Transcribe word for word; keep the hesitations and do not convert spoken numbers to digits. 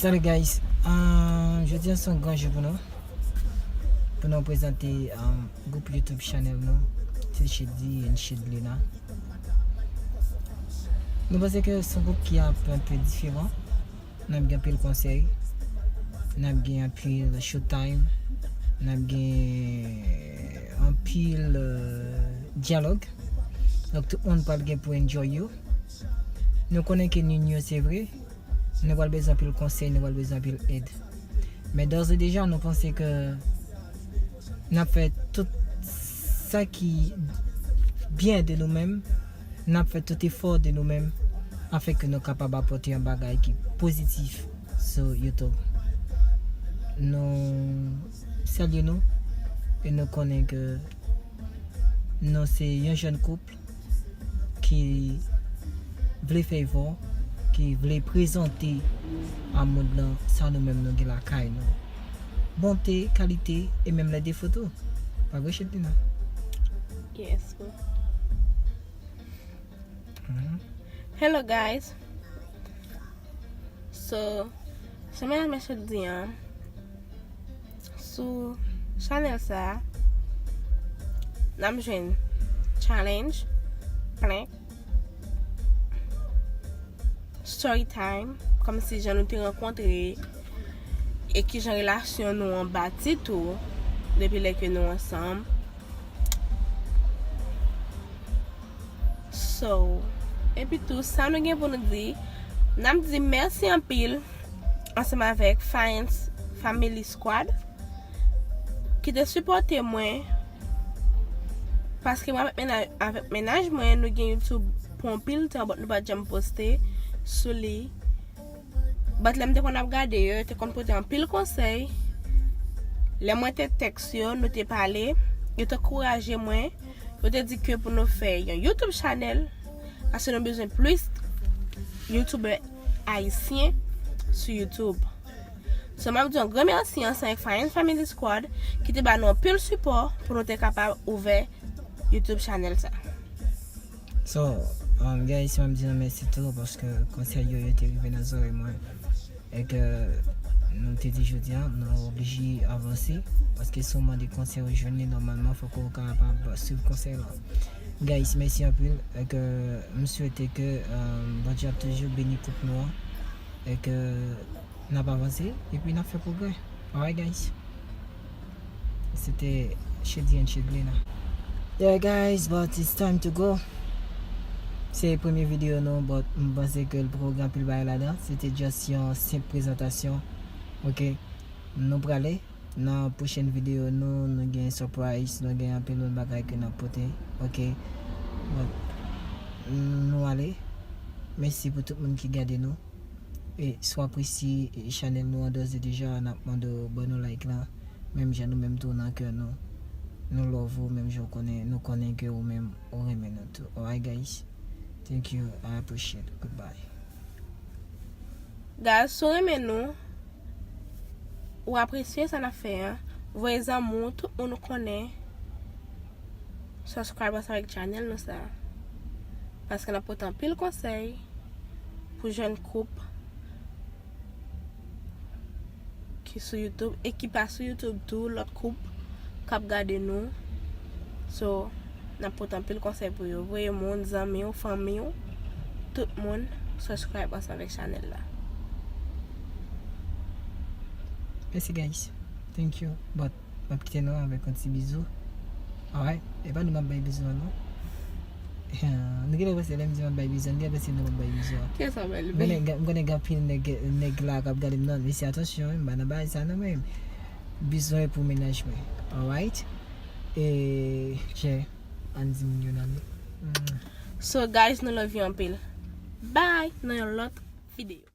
Salut guys. Um, jodi a se yon gran jou pou nou. Pou nou prezante um, gwoup YouTube channel nou. Se Shady and Shadlina. Nou panse ke se yon gwoup ki ap un peu diferan. N ap gen anpil konsèy. N ap gen anpil showtime. N ap gen anpil uh, dyalòg. Donk tout moun pral gen pou enjoy yo. Nou konnen ke nou inyon se vre. Nou pral bezwen anpil konsèy, nou pral bezwen anpil èd. Men d'ores et déjà, nou panse ke n ap fè tout sa ki byen de nou menm, n ap fè tout efò de nou menm, afin ke nou kapab apòte yon bagay ki pozitif sou YouTube. Nou salye nou e nou konnen ke nou se yon jèn koup ki vle fè efò, ki vle prezante a mond lan sa nou menm nou gen lakay nou. Bonte, kalite e menm lè defo tou. Pa vre, Shadlina? Yes, bro. Hello guys. So, semèn mèkredi an, sou chanèl sa a, n ap jwenn challenge, prank, story time, kòmsi jan nou te rankontre e kijan relasyon nou an bati tou depi lè ke nou ansanm. So, epi tou, sa nou gen pou nou di, n ap di mèsi anpil ansanm avèk Fayens Family Squad ki te sipòte mwen, paske mwen avèk mennaj, avèk mennaj mwen, nou gen YouTube pou anpil tan, but nou pa t janm poste sou li. But lè m te konn ap gade yo, yo te konn pote anpil konsèy. Lè mwen te tèks yo, nou te pale, yo te ankouraje mwen. Yo te di ke pou nou fè yon YouTube channel, paske nou bezwen plis YouTuber ayisyen sou YouTube. So, m ap di yon gran mèsi ansanm avèk Fayens Family Squad ki te ba nou anpil sipò pou nou te kapab ouvè YouTube channel sa. So, um, guys, m ap di nou mèsi tou paske konsèy yo, yo te rive nan zòrèy mwen. E ke nou te di jodi a, nou oblije avanse. Paske si w mande konsèy ou jwenn li, nòmalman, fòk ou kapab swiv konsèy la. Guys, mèsi anpil. E ke m swete ke um, Bondye ap toujou beni koup nou an. E ke n ap avanse, epi n ap fè pwogrè. Alright, guys? Se te Shady and Shadlina. Yeah, guys, but it's time to go. Se premye videyo nou, but m panse ke l poko gen anpil bagay ladan. Se te just yon senp prezantasyon. Ok? Nou prale. Nan pwochèn videyo nou, nou gen surprise, nou gen anpil lòt bagay ke n ap pote. Ok? But, nou ale. Mèsi pou tout moun ki gade nou. E si w apresye chanèl nou an, d'ores et déjà, n ap mande w ban nou like la. Menm jan nou menm tou nan kè nou. Nou love ou, menm jan w konnen, nou konnen ke ou menm ou renmen nou tou. Alright, guys? Thank you. I appreciate. Goodbye. Guys, si w renmen nou, ou apresye sa n ap fè an, voye zanmi w, tout moun ou konnen, subscribe ansanm avèk channel nou sa. Paske n ap pote anpil konsèy pou jèn koup ki sou YouTube e ki pa sou YouTube tou, lòt koup k ap gade nou. So, n ap pote anpil konsèy pou yo. Voye moun, zanmi w, fanmi w, tout moun subscribe ansanm avèk chanèl la. Mèsi, guys. Thank you. But m ap kite nou avèk yon ti bizou. Alright? E pa nou m ap bay bizou an, non. Nou genlè panse lè m di m ap bay bizou an, nou genlè panse nou m ap bay bizou an. Kiyès w ap bay l? M konnen gen anpil nèg, nèg la k ap gade m nan, mesye, atansyon, wi, m pa nan bagay sa non mwen. Bizou an e pou mennaj mwen. Alright? E, chè, ann di moun yo n ale. So guys, nou love you anpil. Bye, nan yon lòt videyo.